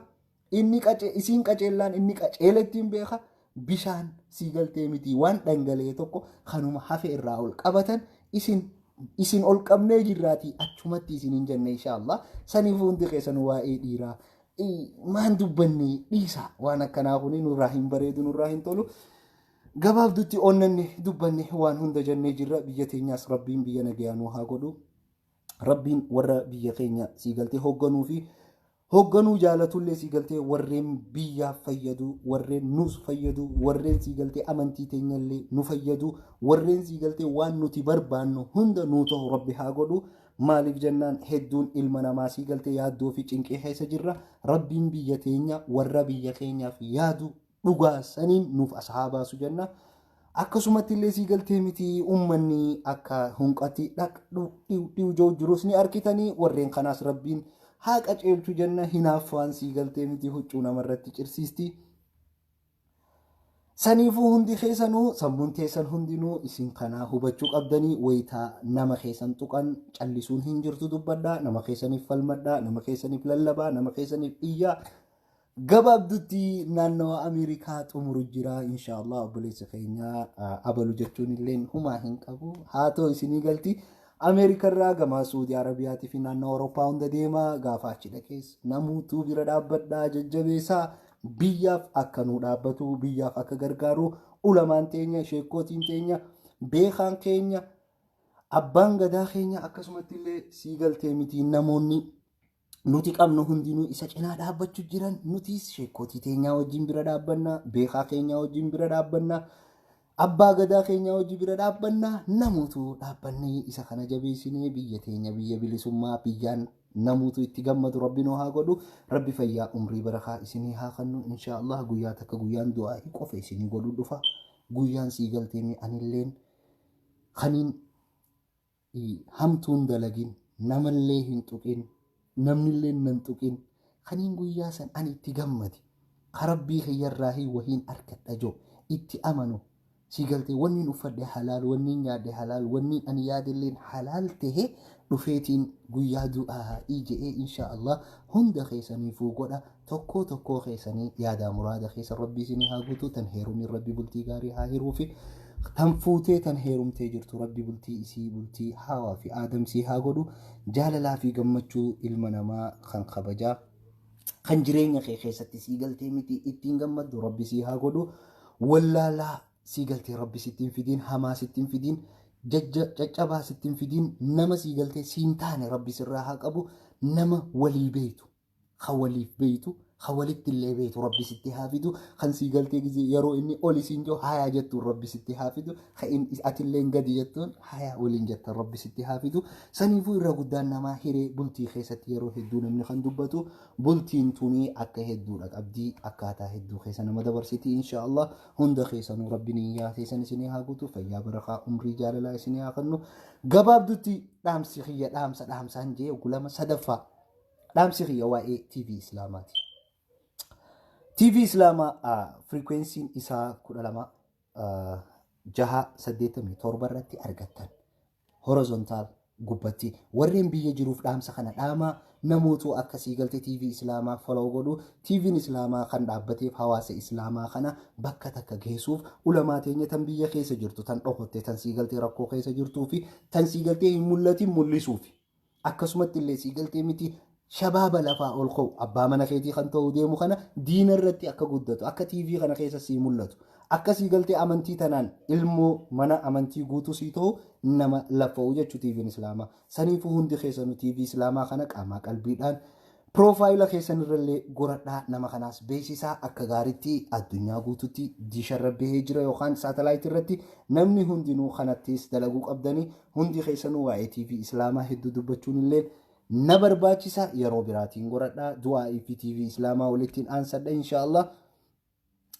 inni isiin qaceellaan inni qaceelettiin beeka. Bishaan sii galtee miti, waan dhangala'e tokko kanuma hafe irraa ol qabatan. Isin ol qabnee jirraatii achumatti isin hin jenne, inshaallah. Saniif hundi keessan waa'ee dhiiraa maan dubbanne dhiisa. Waan akkanaa kuni nurraa hin bareedu, nurraa hin tolu. Gabaabdutti onnanne dubbanne, waan hunda jennee jirra. Biyya teenyaas Rabbiin biyya nagayaa nuu haa godhu. Rabbiin warra biyya keenya sii galtee hoogganuu fi hoogganuu jaalatullee sii galtee warreen biyyaaf fayyadu, warreen nuus fayyadu, warreen sii galtee amantii teenyallee nu fayyadu, warreen sii galtee waan nuti barbaannu hunda nuu ta'u Rabbi haa godhu. Maaliif jennaan, hedduun ilma namaa sii galtee yaaddoo fi cinqii keessa jirra. Rabbiin biyya teenya warra biyya keenyaaf yaadu dhugaa saniin nuuf as haa baasu jenna. Akkasumatti illee sii galtee miti, uummanni akka hunqatti dhaqdhu dhiw dhiw jirus ni arkitanii. Warreen kanaas Rabbiin haa qaceelchu jenna. Hinaaffaan sii galtee miti huccuu namarratti cirsiisti. Saniifuu hundi keessanuu, sammuun teessan hundinuu isin kanaa hubachuu qabdanii, wayitaa nama keessan tuqan callisuun hin jirtu. Dubbadhaa, nama keessaniif falmadhaa, nama keessaniif lallabaa, nama keessaniif iyyaa. Gabaabdutti naannawa Ameerikaa xumuru jira, inshaallah. Obboleessa keenya abalu jechuun illee humaa hin qabu, haa ta'u isinii galti. Ameerikarraa gama Suudii Arabiyaatii fi naannoo Awurooppaa hunda deema. Gaafa achi dhaqees namuutuu bira dhaabbadhaa, jajjabeessaa, biyyaaf akka nu dhaabbatu, biyyaaf akka gargaaru. Ulamaan teenya, sheekootiin teenya, beekaan keenya, abbaan gadaa keenya, akkasumatti illee sii galtee miti namoonni nuti qabnu hundinuu isa cinaa dhaabbachuu jiran. Nutis sheekootii teenyaa wajjin bira dhaabbanna, beekaa keenyaa wajjin bira dhaabbanna, abbaa gadaa keenyaa wajjin bira dhaabbanna. Namoota dhaabbannee isa kana jabeessinee biyya teenya biyya bilisummaa, biyyaan namoota itti gammadu Rabbi nuu haa godhu. Rabbi fayyaa, umrii barakaa isinii haa kennu, inshaallah. Guyyaa takka guyyaan du'aa qofa isinii godhu dhufa. Guyyaan sii galteemi anilleen kaniin hamtuun dalagin, namallee hin tuqin, namnillee nan tuqin, kaniin guyyaa san ani itti gammade, Rabbii kiyyarraa wahiin argadha joo itti amanu, si galtee wanni uffadhe halaal, wanni nyaadhe halaal, wanni ani yaadelleen halaal tahe dhufeetiin guyyaa du'aa je'ee, insha Allah, hunda keessaniifuu godha. Tokkoo tokkoo keessanii yaadaa muraada keessa Rabbi isinii haa guutu. Tan heerumin Rabbi bultii gaarii haa hiruufi. Tan fuutee, tan heerumtee jirtu Rabbi bultii isii bultii Hawaa fi Aadamsii haa godhu. Jaalalaa fi gammachuu ilma namaa kan kabajaa, kan jireenya kee keessatti sii galtee miti ittiin gammaddu Rabbi sii haa godhu. Wallaalaa sii galtee Rabbi sittiin fidiin, hamaa sittiin fidiin, caccabaa sittiin fidiin, nama sii galtee siin taane Rabbi sirraa haa qabu. Nama walii beeytu, kan waliif beeytu, kan walitti illee beeytu Rabbi sitti haa fidu. Kan sii galtee gizee yeroo inni ol isiin jiru hayaa jettuun Rabbi sitti haa fidu, kan atillee gadi jettuun hayaa waliin jettan Rabbi sitti haa fidu. Saniifuu irra guddaan namaa hiree bultii keessatti yeroo hedduu namni kan dubbatu, bultiin tunii akka hedduudha qabdii, akkaataa hedduu keessa nama dabarsiti. Insha Allah, hunda keessanuu Rabbi niyyaa keessan isinii haa guutu, fayyaa, barakaa, umrii jaalalaa isinii haa kennu. Gabaabdutti dhaamsi kiyya, dhaamsa dhaamsaan jee gulama sadaffaa, dhaamsi kiyya waa'ee TV Islaamaati. TV Islaamaa frequencyn isaa 12,687 irratti argattan. Horizontal gubbatti warreen biyya jiruuf dhaamsa kana dhaamaa, namootu akkasii galte TV Islaamaa follow godhu. TV'n Islaamaa kan dhaabbateef hawaasa Islaamaa kana bakka takka geessuuf, ulamaa teenya tan biyya keessa jirtu, tan dhokotte, tan sii galtee rakkoo keessa jirtuu fi tan sii galtee hin mul'atin mul'isuuf. Akkasumatti illee sii galtee miti shabaaba lafaa ol ka'u, abbaa mana keetii kan ta'u deemu kana diina irratti akka guddatu, akka TV kana keessa sii mul'atu, akka sii galtee amantii tanaan ilmoo mana amantii guutuu sii ta'u nama laffa'u jechuu TV'n Islaamaa. Saniifuu hundi keessanuu TV Islaamaa kana qaamaa qalbiidhaan profile keessan irrallee goradhaa, nama kanaas beeksisaa. Akka gaariitti addunyaa guututti diisharra bahee jira yookaan satellite irratti. Namni hundinuu kanattis dalaguu qabdanii. Hundi keessanuu waa'ee TV Islaamaa hedduu dubbachuun illee na barbaachisa, yeroo biraatiin goradhaa. Du'aa'ii fi TV Islaamaa walittiin aansadha, inshaallah.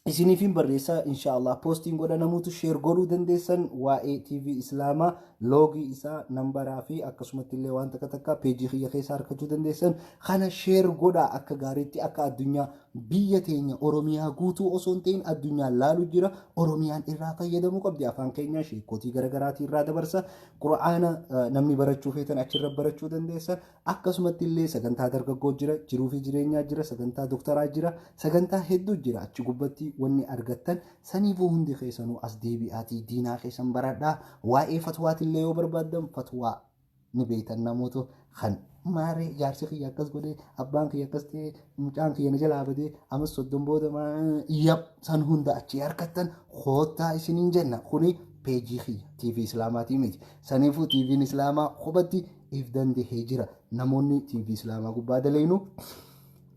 Isiniifin barreessa, inshaallah. Postiin godha, namoota share godhuu dandeessan. Waa'ee TV Islaamaa loogii isaa, nambaraa fi akkasumatti illee waan takka takka peejii kiyya keessa argachuu dandeessan. Kana share godha akka gaariitti akka addunyaa Biyya teenya Oromiyaa guutuu osoo hin ta'in addunyaan laalu jira. Oromiyaan irraa fayyadamuu qabdi. Afaan keenyaa sheekotii garaagaraatii irraa dabarsa. Qura'aana namni barachuu feetan achirra barachuu dandeessan. Akkasumatti illee sagantaa dargaggoo jira, jiruu fi jireenyaa jira, sagantaa doktaraa jira, sagantaa hedduu jira. Achi gubbatti wanni argattan saniifuu hundi keessanuu as deebi'aatii diinaa keessan baradhaa. Waa'ee fatwaatillee yoo barbaaddan fatwaa ni beektan namoota kan maaree jaarsi kiyya akkas godhee, abbaan kiyya akkas ta'e, mucaan kiyya na jalaa badee, amas 30 booda yap san hunda achii harkattan koottaa isiniin jenna. Kuni peejii kiyya TV Islaamaatii miti. Saniifuu TVn Islaamaa kophatti if dandahee jira. Namoonni TV Islaamaa gubbaa daleynu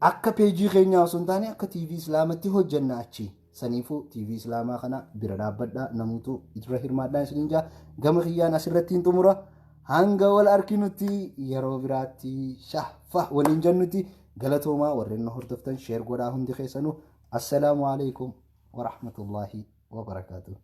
akka peejii keenyaa osoo hin taane akka TV Islaamatti hojjenna achii. Saniifuu TV Islaamaa kana bira dhaabbadhaa, namuutu irra hirmaadhaa isiniin jaa. Gama kiyyaan asirratti hin xumura. Hanga wal arkinutti yeroo biraatti shahfa waliin jennutti galatoomaa. Warreen na hordoftan share godhaa hundi keessanuu. Assalaamu alaikum warahmatullaahi wabarakaatuh.